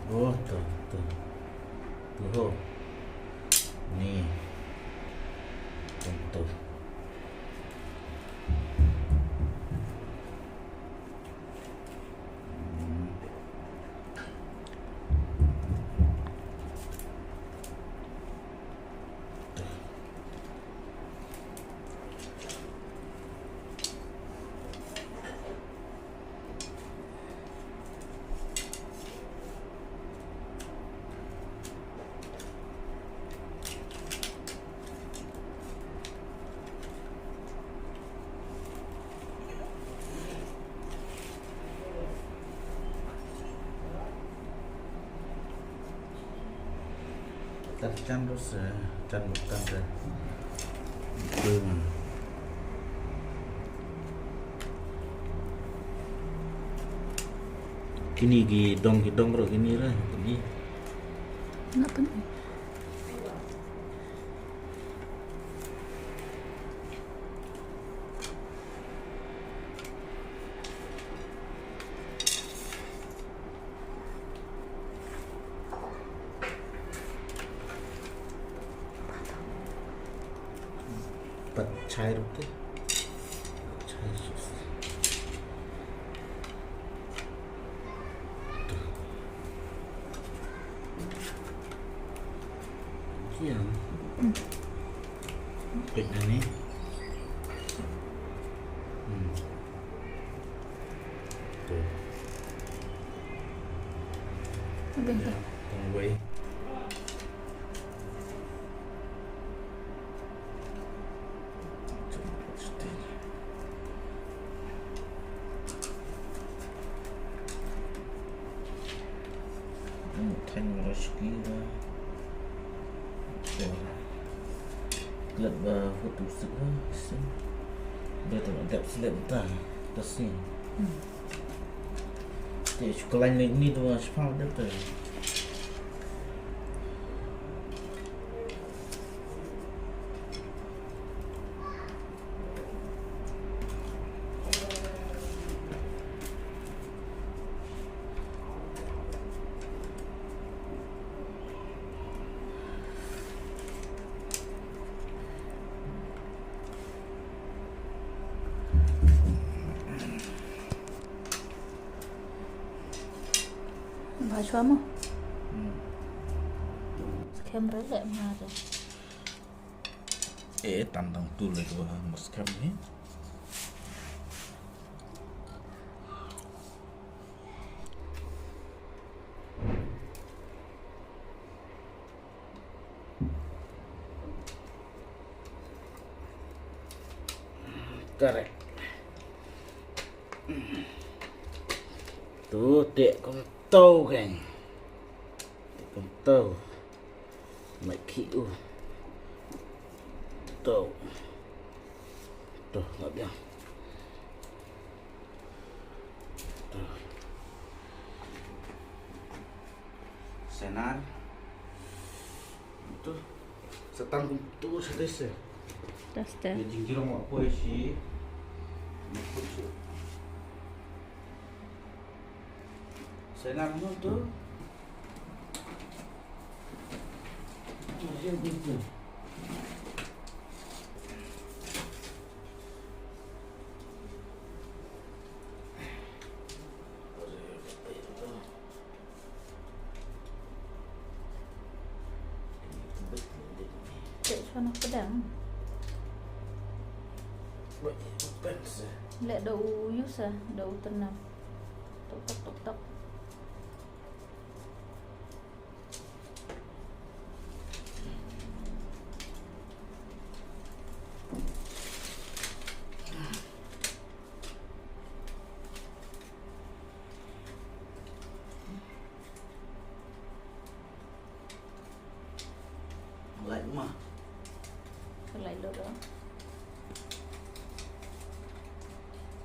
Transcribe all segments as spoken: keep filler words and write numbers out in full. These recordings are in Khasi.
Oh, to, to. To ho. Ni. Contoh. Hmm. Tan jan ruh sa, jan ruh tan te. Betul man. Kini ki dong, ki dong ruh kini lah, kini. Ngap ni. Pat chai ruh te. Chai sus. Kian. Pek na ni. Hmm. Tuh. Abin tu. Ya, tunggu, eh. Thang rush ki da. Gat ba hutu sik ha sin. Ba ta dep slep ta. Ta sin. Te shu kalain lek ni tu, shu pang dep ta. Ba chwa mo. Hmm. Skhem re leh ma re. Eh, tam dang tu le tu, ah, mo skhem ni. Correct. Tu teh kumto kan. Teh kumto. Mai ki u. To. To, la biang. To. Senar. Tu. Setang tu sete se. Taste. Ni jingjrong wa poi si. Senar mo tu. Cek sana pedang. Lek da u use, da u tenam. Tok tok tok tok. Lait ma. Lait lut dah.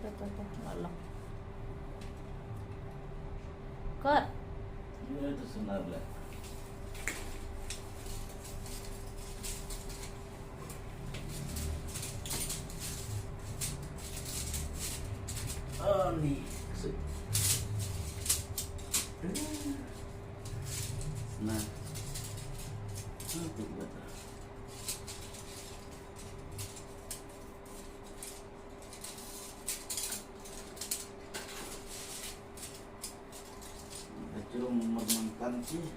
Dah, dah, dah. Lah, lah. Cut. Ïa, tu senar lah. Ah, ni. Sip. Aduh. Na. Ah, tu buat dah. Dah jerung mermangkan sih.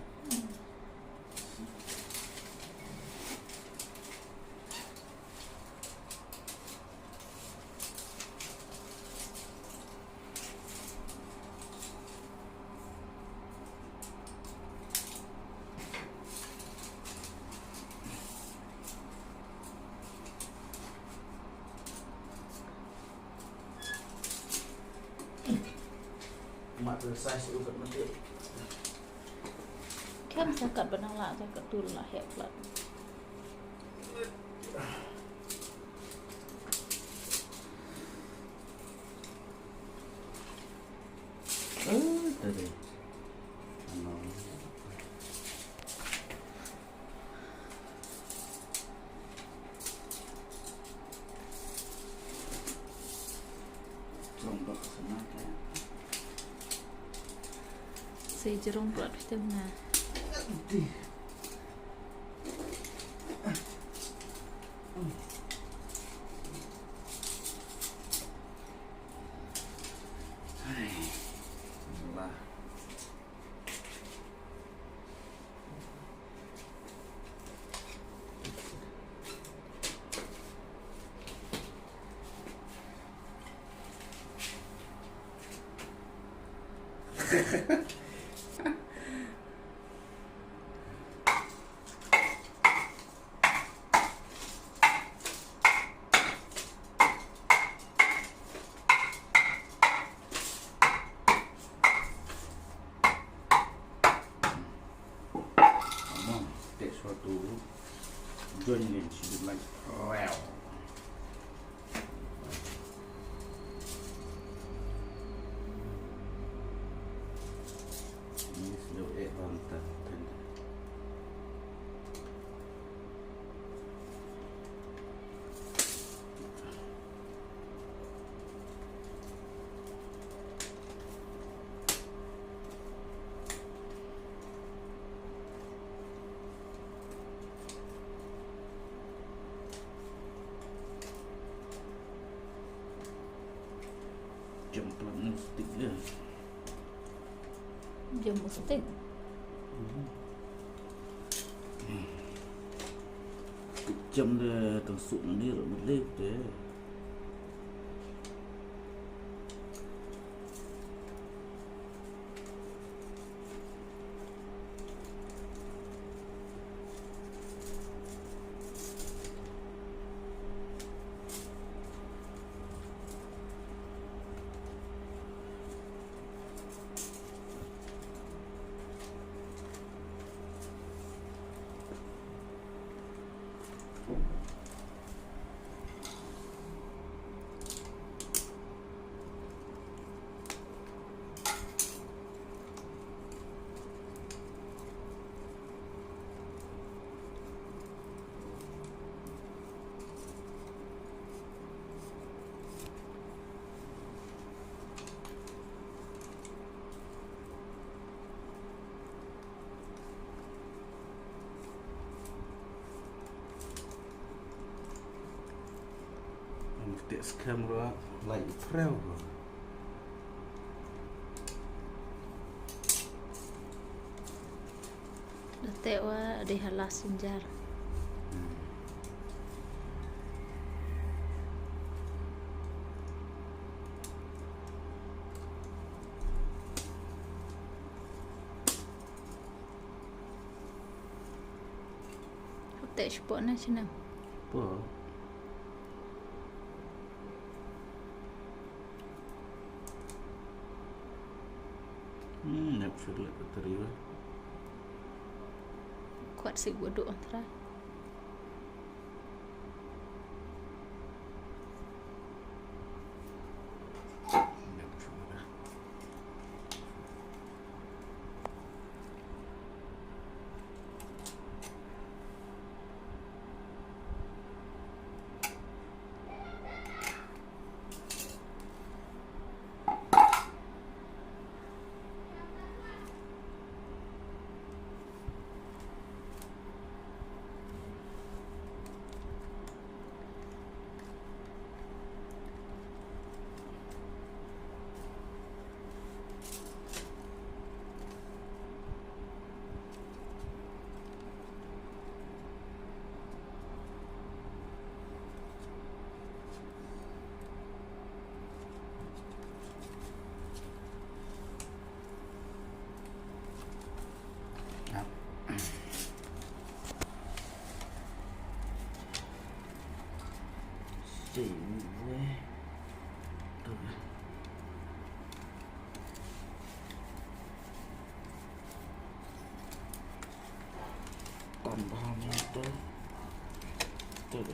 Mat tu size u kat mati. Kan sa kat benang lah, sa kat tu lah, heh plat. Eh, tadi. Ano? Jerung plat sana, ya. Sa jerung plat phi te na. Di. Hai. Lah. Come on, that's what to join again. She would like, wow. Ni slow eh bang ta tenda. Jam plat nustik dia. Jam mustik. Jam dia tansuk ni lah melek dia. Ym ktieh skhem ruh, lai u phrew ruh. Da teh wa dei ha la synjar. Hmm. Teh shapoh na shnong. Shapoh. Hmm, nep shuh leh ka tari wa. Kwat sih wa duh ong trai. Bha mo to. To de.